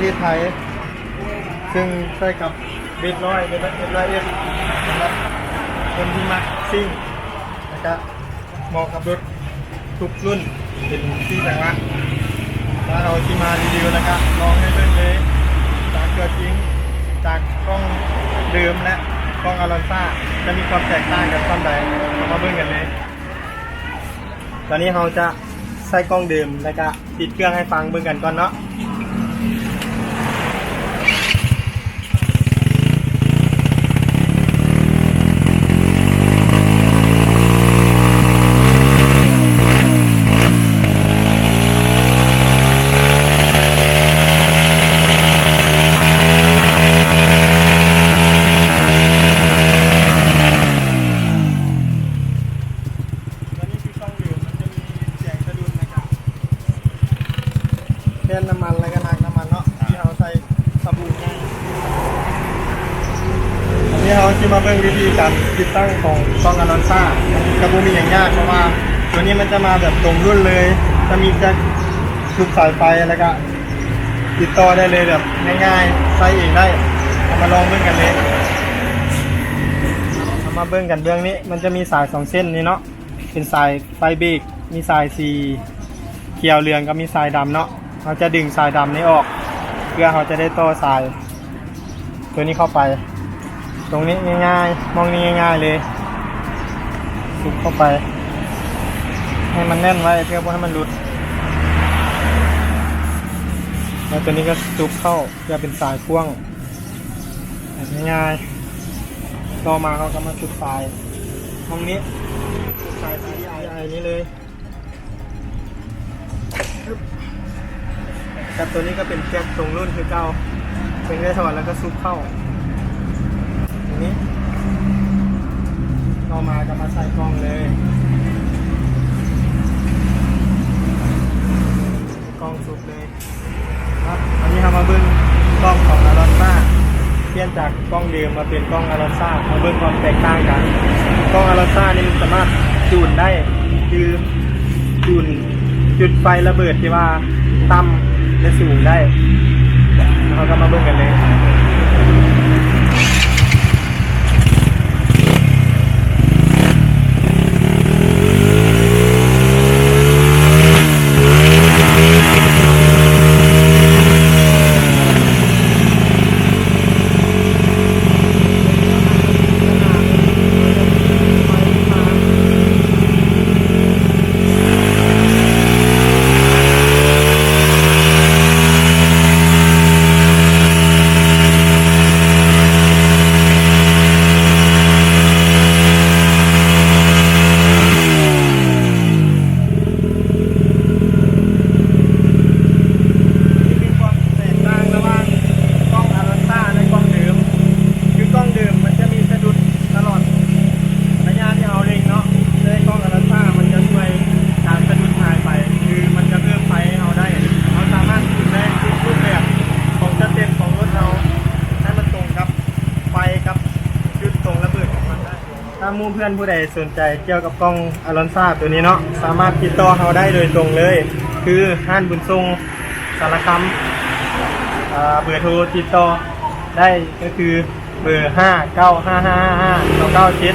ເທດໄທ ເຊິ່ງໃຊ້ກັບເບສຮ້ອຍ ເບສຮ້ອຍເອັດ ສຳລັບຄົນທີ່ມັກຊິ່ງ ແລ້ວກະເໝາະກັບລົດທຸກລຸ້ນ ເປັນສີ່ຈັງຫວະ. ແລ້ວເຮົາຊິມາຣີວິວ ແລ້ວກະລອງໃຫ້ເບິ່ງເລີຍ ຈາກຕົວຈິງ ຈາກກ້ອງເດີມ ແລະ ກ້ອງອາລອນຊາ ຈະມີຄວາມແຕກຕ່າງກັນສ່ຳໃດ ເຮົາມາເບິ່ງກັນເລີຍ. ຕອນນີ້ເຮົາຈະໃຊ້ກ້ອງເດີມ ແລ້ວກະຕິດເຄື່ອງໃຫ້ຟັງເບິ່ງກັນກ່ອນເນາະ. ຕົວນີ້ຄືກ້ອງເດີມ ມັນຈະມີສຽງສະດຸດ ແລ້ວກະແຜ່ນນ້ຳມັນ ແລ້ວກະໜັກນ້ຳມັນເນາະ ທີ່ເຮົາໃສ່ສະບູງານ. ອັນນີ້ເຮົາຊິມາເບິ່ງວິທີການຕິດຕັ້ງຂອງກ້ອງອາລອນຊາ ມັນກະບໍ່ມີຫຍັງຍາກ ເພາະວ່າຕົວນີ້ມັນຈະມາແບບຕົງລຸ້ນເລີຍ ຈະມີແຈັກ ຊຸກສາຍໄຟ ແລ້ວກະຕິດຕໍ່ໄດ້ເລີຍແບບງ່າຍໆ ໃຊ້ເອງໄດ້. ເຮົາມາລອງເບິ່ງກັນເລີຍ ເຮົາມາເບິ່ງກັນເບື້ອງນີ້ ມັນຈະມີສາຍສອງເສັ້ນນີ້ເນາະ ເປັນສາຍໄຟເບຣກ ມີສາຍສີຂຽວເຫຼືອງກັບມີສາຍດຳເນາະ. ເຮົາຈະດຶງສາຍດຳນີ້ອອກ ເພື່ອເຮົາຈະໄດ້ຕໍ່ສາຍຕົວນີ້ເຂົ້າໄປ ຕົງນີ້ງ່າຍໆ ໝ່ອງນີ້ງ່າຍໆເລີຍ ຊຸກເຂົ້າໄປ ໃຫ້ມັນແໜ້ນໄວ້ ເພື່ອບໍ່ໃຫ້ມັນຫຼຸດ ແລ້ວຕົວນີ້ກະຊຸກເຂົ້າ ເພື່ອເປັນສາຍພ່ວງ ແບບງ່າຍໆ. ຕໍ່ມາເຮົາກະມາຊຸກສາຍຫ້ອງນີ້ ຊຸກສາຍ CDI ນີ້ເລີຍ ແບບຕົວນີ້ກະເປັນແຈັກຕົງລຸ້ນຄືເກົ່າ ເປັນໄດ້ຖອດ ແລ້ວກະຊຸກເຂົ້າ ນີ້. ຕໍ່ມາກະມາໃສ່ກ້ອງເລີຍ ກ້ອງຊຸກເລີຍ. ເນາະ ອັນນີ້ເຮົາມາເບິ່ງກ້ອງຂອງອາລອນຊາ ປ່ຽນຈາກກ້ອງເດີມມາເປັນກ້ອງອາລອນຊາ ມາເບິ່ງຄວາມແຕກຕ່າງກັນ. ກ້ອງອາລອນຊານີ້ມັນສາມາດຈູນໄດ້ ຄືຈູນຈຸດໄຟລະເບີດທີ່ວ່າຕ່ຳ ແລະ ສູງໄດ້. ເຮົາກະມາເບິ່ງກັນເລີຍ. ນີ້ຄືຄວາມແຕກຕ່າງລະຫວ່າງກ້ອງອາລອນຊາ ແລະ ກ້ອງເດີມ ຄືກ້ອງເດີມມັນຈະມີສະດຸດຕະຫຼອດໄລຍະທີ່ເຮົາເລັ່ງເນາະ ແຕ່ກ້ອງອາລອນຊາມັນຈະຊ່ວຍການສະດຸດຫາຍໄປ ຄືມັນຈະເພີ່ມໄຟໃຫ້ເຮົາໄດ້ ເຮົາສາມາດຈູນໄດ້ທຸກຮູບແບບຂອງສະເຕັບຂອງລົດເຮົາ ໃຫ້ມັນຕົງກັບໄຟກັບຈຸດຕົງລະເບີດຂອງມັນໄດ້. ຖ້າໝູ່ເພື່ອນຜູ້ໃດສົນໃຈກ່ຽວກັບກ້ອງອາລອນຊາໂຕນີ້ເນາະ ສາມາດຕິດຕໍ່ເຮົາໄດ້ໂດຍຕົງເລີຍ ຄືຮ້ານບຸນສົ່ງສາລະຄຳ ອາ ເບີໂທຕິດຕໍ່ໄດ້ກະຄືເບີ ຫ້າເກົ້າຫ້າຫ້າຫ້າເກົ້າເກົ້າເຈັດ